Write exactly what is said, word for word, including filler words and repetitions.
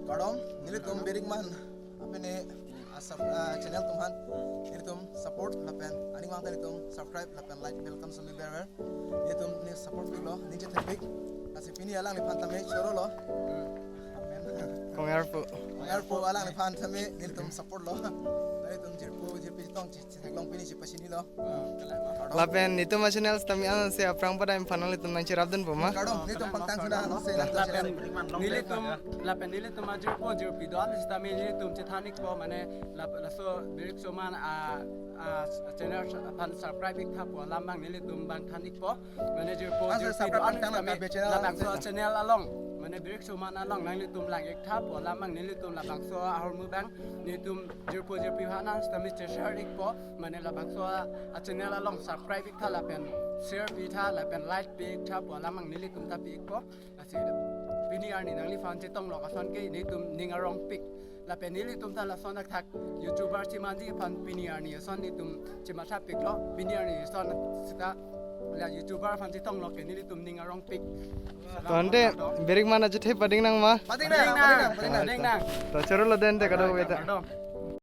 Kardom, nelitum Berikman apini asap ah, channel atum aphan nelitum support lapen aning vang ta nelitum subscribe lapen like, welcome sumi berber. Nelitum ne support piklo, ning chethan pik. Lasi pini alangliphan tame choro lo. Amen. Kongarpu. Kongarpu alangliphan tame nelitum support lo. Nelitum jirpo jirpi tong chetheklong pini si pachini lo. Lapen nelitum a channel tame an se aphrang pada em panel nelitum nangcherapdunpo ma. Kardom, nelitum pangtang sudah se nang Lapen nelitum lapen nelitum ajirpo jirpi do-an sitame nelitum chethan ikpo mane lap- laso Birik Showman a a channel aphan subscribe ik tha pu alam abang nelitum bang than ikpo. Mane jirpo Asa jirpi subscribe do-an tang sitame tabe channel labangso channel along mane Birik Showman along nanglitum lang ik tha pu alam abang nelitum labangso ahormu abang nelitum jirpo jirpi aphan sitame share ikpo. Mane labangso a channel along subscribe ik tha lapen share pi tha lapen like pi ik tha pu alam abang nelitum ta pi ikpo. Lasi pini arni nangliphan chetong lok ason ke nelitum ning arong pik. Lapen nelitum ta lason athak YouTuber chimanji aphan pini arni ason nelitum chimatha piklo. Pini arni ason sita la YouTuber aphan chetong lok ke nelitum ning arong pik. Tangte Berikman achethe pading nang ma. Pading nang, pading nang, pading nang. Pading nang. To choro lo den te kadokave ta. Kardom.